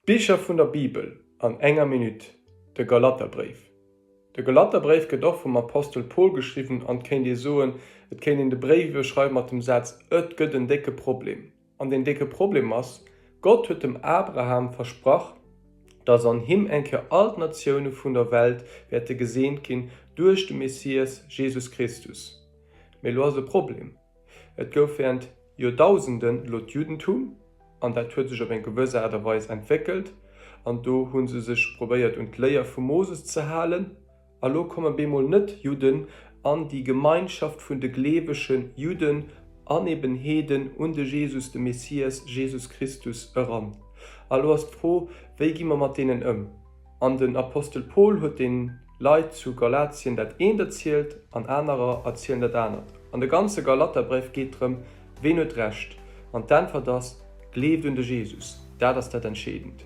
D'Bicher vun der Bibel an enger Minutt, De Galaterbréif De Galaterbréif gëtt och vum Apostel Paul geschriwwen an et kéint ee soen, et kéint een de Bréif iwwerschreiwe mat dem Saz, Et gëtt en décke Problem. An deen décke Problem ass, Gott huet dem Abraham versprach, datt an him eng Kéier all d'Natioune vun der Welt wäerte geseent ginn duerch de Messias Jesus Christus. Mee elo ass e Problem. Et gouf während Joerdausenden elo d'Juddentum, an dat huet sech op eng gewëss Aart a Weis entwéckelt, an do hu se sech probéiert un d'Léier vum Moses ze halen, a lo komme bemol Net-Judden an déi Gemeinschaft vun de gleewege Judden an eben Heeden un de Jesus, de Messias Jesus Christus, eran. A lo ass d'Fro, Wéi gi mer mat deenen ëm? An den Apostel Paul huet den Leit zu Galatien dat eent erzielt, an anerer erzielen dat anert. An de ganze Galaterbréif geet drëm, Ween huet Recht? An d'Äntwert ass, Gleeft un de Jesus, dat ass dat Entscheedend.